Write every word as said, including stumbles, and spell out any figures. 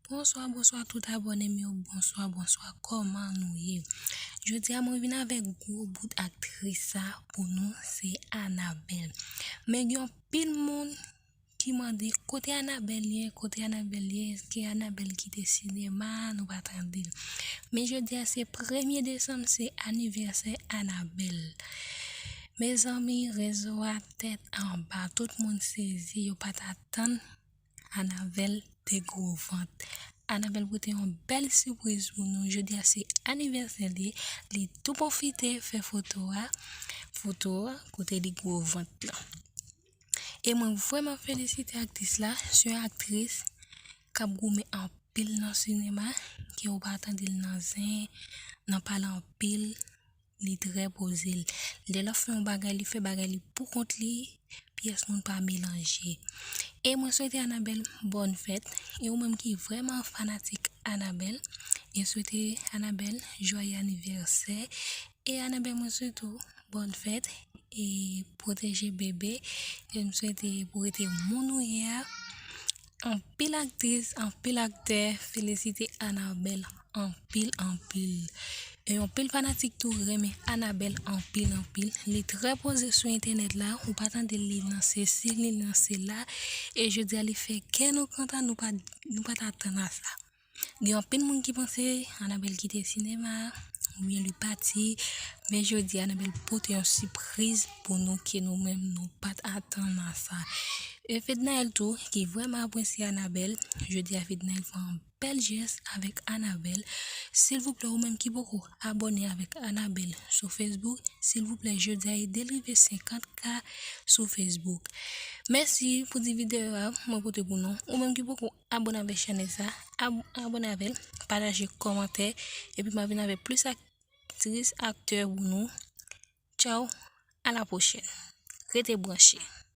Bonswa, bonswa tout abòne m yo, bonswa, bonswa, kòman nou ye? Jodi a mwen vin avèk gwo bout aktris sa pou nou, se Anabelle. Men gen anpil moun ki mande kote Anabelle ye, kote Anabelle ye, èske Anabelle kite sinema, nou pa tande l. Men jodi a se premye desanm, se anivèsè Anabelle. Mezanmi, rezo a tèt anba, tout moun sezi, yo pa t atann Anabelle te gwo vant. Anabelle pote yon bèl sipriz pou nou. Jodi a se anivèsè li, li tou pwofite fè foto a, foto a kote li gwo vant lan. E mwen vrèman felisite aktris la, se yon aktris k ap goumen anpil nan sinema, ke ou pa tande l nan zen, nan pale anpil, li trè poze. Lè l ap fè yon bagay, li fè bagay li pou kont li, pyès moun pa melanje. E mwen swete Anabelle bòn fèt, e ou menm ki vrèman fanatik Anabelle, e swete Anabelle jwaye anivèsè. E Anabelle, mwen swete ou bòn fèt, e pwoteje bebe, e m swete pou rete moun ou ye a. Anpil aktris, anpil aktè felisite Anabelle anpil, anpil. E anpil fanatik tou renmen Anabelle anpil, anpil. Li trè poze sou entènèt la, ou pa tande li nan sesi, li nan sela. E jodi a li fè kè nou kontan, nou pa, nou pa t atann a sa. Gen anpil moun ki panse Anabelle kite sinema, oubyen li pati. Men jodi a Anabelle pote yon sipriz pou nou ke nou menm nou pa t atann a sa. E Fednaelle tou, ki vrèman apresye Anabelle, jodi a Fednaelle fè yon bèl jès avèk Anabelle. Silvouplè, ou menm ki poko abòne avèk Anabelle sou Facebook, silvouplè, jodi a ede l rive senkant K sou Facebook. Mèsi pou ti videyo a mwen pote pou nou. Ou menm ki poko abòne avèk chanèl sa, ab-, abòne avè l, pataje, kòmante, epi m ap vin avèk plis aktris, aktè pou nou. Tchaw, a la pwochèn. Rete branche.